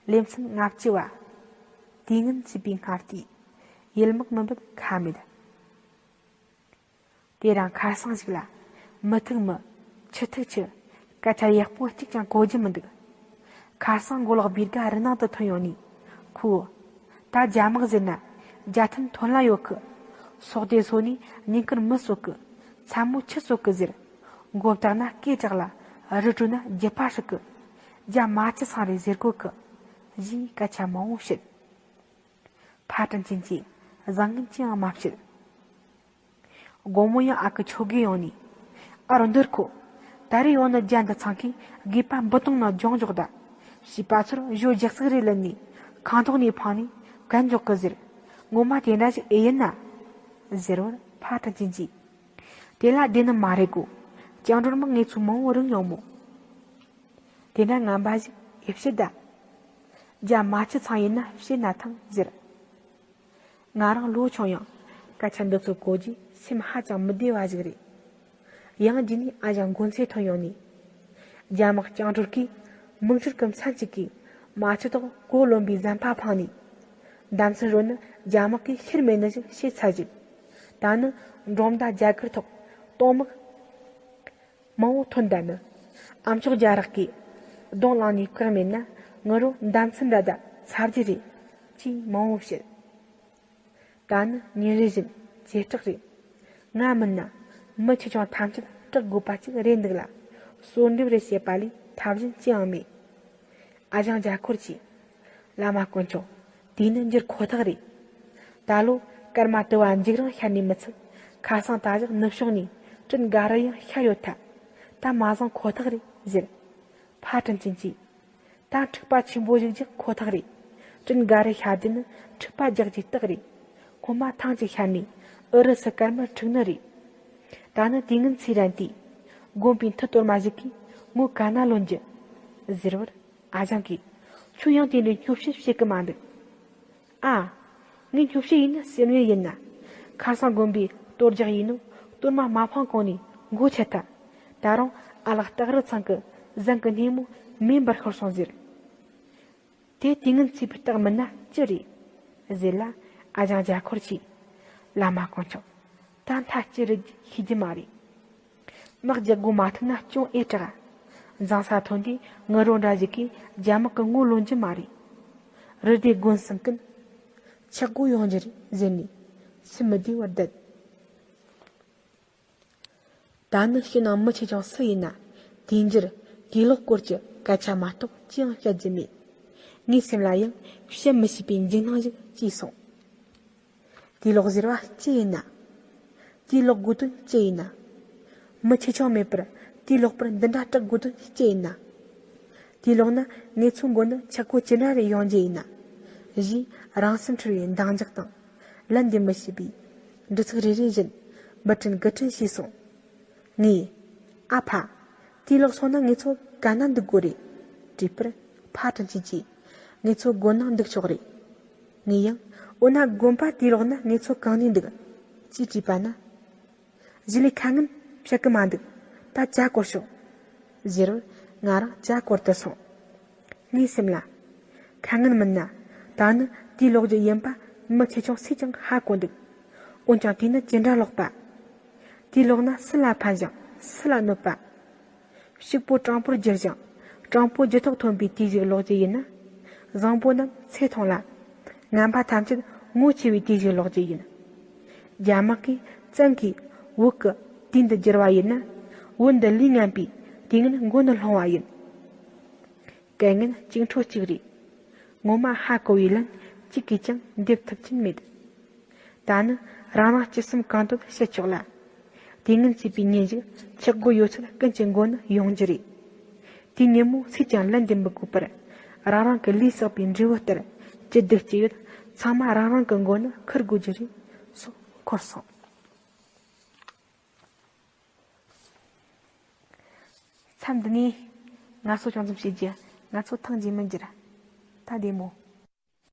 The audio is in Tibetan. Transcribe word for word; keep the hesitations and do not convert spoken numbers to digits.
ལེ་ཚན་ལྔ་བཅུ་བ། དུས་ངན་བྱིས་པའི་སྔ་ལྟས། ཡིད་མག་མི་འབུད་ཁ་མེད། དེ་རིང་ཁ་སང་ཞིག་ལ། མི་ཐུག་མི། ཆུ་ཐུག་ཆུ། སྐད་ཆ་ཡག་པོ་གཅིག་ཀྱང་གོ་རྒྱུ་མི་འདུག་ཁ་སང་མགོ་ལོག་སྦིར་ག་རི་ནང་དུ་ཐོན་ཡོང་ནས། ཁོས། ད་རྒྱ་དམག་ཟེར་ན། རྒྱ་ཐུན་ཐོན་ལ་ཡོད་གི། སོག་སྡེ་སོ་ནས་ཉིན་དཀར་མི་གསོད་གི། མཚན་མོ་ཆུ་གསོད་གི་ཟེར། མགོ་བཏགས་ན་སྐེ་བྲེག་ལ། རི་བྲོས་ན་རྒྱུ་ཕ་སྲེག་གི། རྒྱ་མ་ཆི་ཚང་རེད་ཟེར་གོ་གི། ཞེས་སྐད་ཆ་མང་བོ་བཤད། ཕ་དྲིན་ཅན་གྱིས་བཟང་ངན་ཅི་ཡང་མ་བཤད། དགོང་མོ་ཡང་ཨ་ཁུ་ཆོས་དགེ་ཡོང་ནས། ཨ་རོ་འདིར་ཁོ། ད་རེས་ཡོང་ནི་རྒྱ་འདི་ཚང་གིས་དགོས་པ་འབུ་དུང་ན་ལྗོངས་འཇོག་ད། བྱིས་པ་ཚོར་ཞོ་རྒྱག་ཚིག་རེ་ལེན་ནས་ཁང་ཐོག་ནས་འཕངས་ནས་གན་འཇོག་གི་ཟེར། ངོ་མ་དེ་འདྲ་ཞིག་ཨེ་ཡིན་ན། ཟེར་བར་ཕ་དྲིན་ཅན་གྱིས། དེ་ལ་བདེན་ནི་མ་རེད་གོ། སྤྱང་གྲུང་མ་ངེད་ཚོ་མང་བོ་རིང་ཡོང་མོ། དེ་འདྲ་ངན་པ་ཞིག་ཨེ་བྱེད་ད། རྒྱ་མ་ཆི་ཚང་ཡིན་ན་བྱེད་ན་ཐང་ཟེར། ང་རང་ལོ་ཆུང་ཡང་སྐད་ཆ་འདི་ཚོ་གོ་རྗེས་སེམས་ཧ་ཅང་མི་བདེ་བ་ཞིག་རེད། ཡང་རྗེས་ནས་ཨ་ཞང་མགོན་ཚེ་ཐོན་ཡོང་ནས། རྒྱ་དམག་སྤྱང་གྲུང་གིས་མིག་འཕྲུལ་གྱི་མཚམས་གཅིག་གིས་མ་ཆི་ཐོག་གོ་རློན་པའི་ཟམ་པ་འཕངས་ནས། འདམ་སྲིན་རོ་ནི་རྒྱ་དམག་གིས་ཤེར་མེད་ནི་ཞིག་བྱས་ཚར་ཅིག་ད་ནི་འབྲོམ་མདའ་རྒྱ་གར་ཐོག་གཏོང་དམག་མང་བོ་ཐོན་ད་ནི། ཨ་མཆོག་རྒྱ་རག་གིས་གདོང་ལངས་ནས་བཀག་མེད་ན་ངུ་རོ་འདམ་སྲིན་འདྲ་ད་ཚར་རྒྱུ་རེད། ཅེས་མང་བོ་བཤད། ད་ནི་ཉིན་རེ་བཞིན་ཇེ་སྐྲག་རེད། ང་མིན་ན་མི་ཆེ་ཆུང་ཐམས་ཅད་སྐྲག་དགོས་པ་ཅིག་རེད་འདུག་ལ། གསོལ་འདེབས་རེ་བྱེད་པ་ལས་ཐབས་གཞན་ཅི་ཡང་མེད། ཨ་ཞང་རྒྱ་འཁོར་གྱིས། བླ་མ་དཀོན་མཆོག་དེ་ནི་འགྱུར་ཁོ་ཐག་རེད། ད་ལོ་སྐར་མ་དུ་བ་འཇིག་རང་ཤར་ནས་མི་ཚད། ཁ་སང་ད་བཞག་ནུབ་ཕྱོགས་ནས་སྤྲིན་དགའ་རི་ཡང་ཤར་ཡོད་ཐལ། ད་མ་བཟང་ཁོ་ཐག་རེད་ཟེར། ཕ་དྲིན་ཅན་གྱིས། ད་འཁྲུག་པ་ཆེན་པོ་ཞིག་རྒྱག་ཁོ་ཐག་རེད། སྤྲིན་དགའ་རི་ཤར་རྒྱུ་ནི་འཁྲུག་པ་རྒྱག་རྒྱུའི་རྟགས་རེད། སྔོན་མ་ཐང་ཅིག་ཤར་ནས་ཨུ་རུ་སུ་སྐར་མར་འཁྲུག་ནི་རེད། ད་ནི་དུས་ངན་ཚེ་རན་དུས། དགོན་པའི་མཐུ་གཏོར་མ་ཞིག་གིས་ངོ་ག་ན་ལོན་རྒྱུ། ཟེར་བར། ཨ་ཞང་གིས། ཁྱོད་ཡང་དེ་འདྲའི་སྙོབ་བཤད་བྱེད་ཀྱི་མ་འདུག་ཨ། ངས་སྙོབ་བཤད་ཡིན་ན་སེམས་ཡུལ་ཡིན་ན། ཁ་སང་དགོན་པའི་གཏོར་རྒྱག་ཡིན་ནོ། གཏོར་མ་མ་འཕངས་གོང་ནས་མགོ་ཆད་ཐལ། ད་རུང་ཨ་ལགས་སྟག་རི་ཚང་གི་ཟན་གྱི་སྣེ་མོ་མེ་འབར་ཤོར་སོང་ཟེར། དེ་དུས་ངན་ཚེ་བའི་རྟགས་མིན་ན་ཅི་རེད། ཟེར་ལ། ཨ་ཞང་རྒྱ་འཁོར་གྱིས། བླ་མ་དཀོན་མཆོག་ད་མཐའ་ཅི་རིགས་ཤེས་རྒྱུ་མ་རེད། དམག་རྒྱག་དགོས་མ་ཐུབ་ན་ཅུང་ཨེ་དྲག་འཛིང་ས་ཐོན་དུས་ངུ་རོ་འདྲ་ཞིག་གིས་རྒྱ་དམག་གི་ངོ་ལོན་རྒྱུ་མ་རེད། རི་སྡེ་དགོན་གསུམ་ཀུན། ཆག་སྒོ་ཡོང་རྒྱུ་རེད་ཟེར་ནས། སེམས་མི་བདེ་བར་བསྡད། ད་ནི་ཕྱི་ནང་མི་ཆེ་ཆུང་སུ་ཡིན་ན། དུས་འགྱུར་དུས་ལོག་སྐོར་གྱི་སྐད་ཆ་མ་གཏོགས་ཅི་ཡང་བཤད་རྒྱུ་མེད། ངའི་སེམས་ལ་ཡང་བཤད་མི་ཤེས་པའི་འཇིགས་སྣང་ཞིག་སྐྱེས་སོང་། དུས་ལོག་ཟེར་བ་ཅི་ཡིན་ན། དུས་ལོག་དགོས་དོན་ཅི་ཡིན་ན། མི་ཆེ་ཆུང་མེད་པར་དུས་ལོག་པར་འདི་འདྲ་སྐྲག་དགོས་དོན་ཅི་ཡིན་ན། དུས་ལོག་ན་ངེད་ཚོ་མགོ་ནི་ཆག་སྒོ་ཇི་འདྲ་རེ་ཡོང་རྒྱུ་ཡིན་ན། ཞེས་རང་སེམས་འཁྲུལ་བའི་འདང་རྒྱག་དང་། ལན་འདེབས་མི་ཤེས་པའི་འདྲི་ཚིག་རེ་རེ་བཞིན་འབུ་ཕྲན་དགུ་ཕྲན་བྱས་སོང་། ངས། ཨ་ཕ། དུས་ལོག་སོང་ན་ངེད་ཚོ་ག་ན་འདུག་དགོས་རེད། དྲིས་པར་ཕ་དྲིན་ཅན་གྱིས་ངེད་ཚོ་དགོན་ནང་འདུག་ཆོག་རེད། ངས་ཡང་འོ་ན་དགོན་པ་དུས་ལོག་ན་ངེད་ཚོ་གང་ནས་འདུག་ཅེས་དྲིས་པ་ན། གཞི་ལས་ཁ་ངན་བཤད་གི་མ་འདུག་ད་ཇ་བསྐོར་ཤོག་ཟེར་བར་ང་རང་ཇ་བསྐོར་དུ་སོང་། ངའི་སེམས་ལ། ཁ་ངན་མིན་ན། ད་ནི་དེའི་ལོག་རྒྱུ་ཡིན་པ་མི་ཆེ་ཆུང་སུས་ཀྱང་ཧ་གོ་འདུག་འོན་ཀྱང་དེ་ནི་ཅི་འདྲ་ལོག་པ། དེའི་ལོག་ན་སུ་ལ་ཕན་ཞིང་སུ་ལ་གནོད་པ། ཕྱུག་པོ་དྲང་པོར་བསྒྱུར་ཞིང་དྲང་པོ་རྒྱུ་ཐོག་ཐོན་པའི་དུས་ཤིག་ལོག་རྒྱུ་ཡིན་ན། བཟང་པོ་རྣམས་ཚེ་ཐུང་ལ། ངན་པ་ཐམས་ཅད་ངོ་ཆེ་བའི་དུས་ཤིག་ལོག་རྒྱུ་ཡིན། རྒྱ་དམག་གིས་བཙན་གྱིས་བོད་ཀྱི་དུས་འདི་བསྒྱུར་བ་ཡིན་ན། བོད་འདི་ལས་ངན་པའི་དུས་ངན་མགོ་ནས་སློང་བ་ཡིན། སྐལ་ངན་གཅིག་འཕྲོ་གཅིག་རེད། ངོ་མ་ཧ་གོ་བའི་ལན་གཅིག་གིས་ཀྱང་འདེབས་ཐུབ་ཀྱིན་མེད། ད་ནི་རང་རང་སྤྱི་སེམས་གང་འདོད་བཤད་ཆོག་ལ། དུས་ངན་ཚེས་པའི་ཉིན་ཞིག་ཆག་སྒོ་ཡོད་ཚད་ཀུན་གྱི་མགོ་ནས་ཡོང་རྒྱུ་རེད། དུས་ཉིན་མོ་སུས་ཀྱང་ལན་འདེབས་མི་དགོས་པར། རང་རང་གི་ལས་བསགས་པའི་འབྲས་བུ་ལྟར་ཅི་སྡུག་ཅི་ཡོད་ཚང་མ་རང་རང་གི་མགོ་ནས་འཁུར་དགོས་རྒྱུ་རེད། སོགས་འཁོར་སོང་། མཚམས་འདི་ནས་ངལ་གསོ་ཅུང་ཙམ་བྱེད་རྒྱུ། ང་ཚོ་ཐེངས་རྗེས་མི་འགྱུར། ད་བདེ་མོ།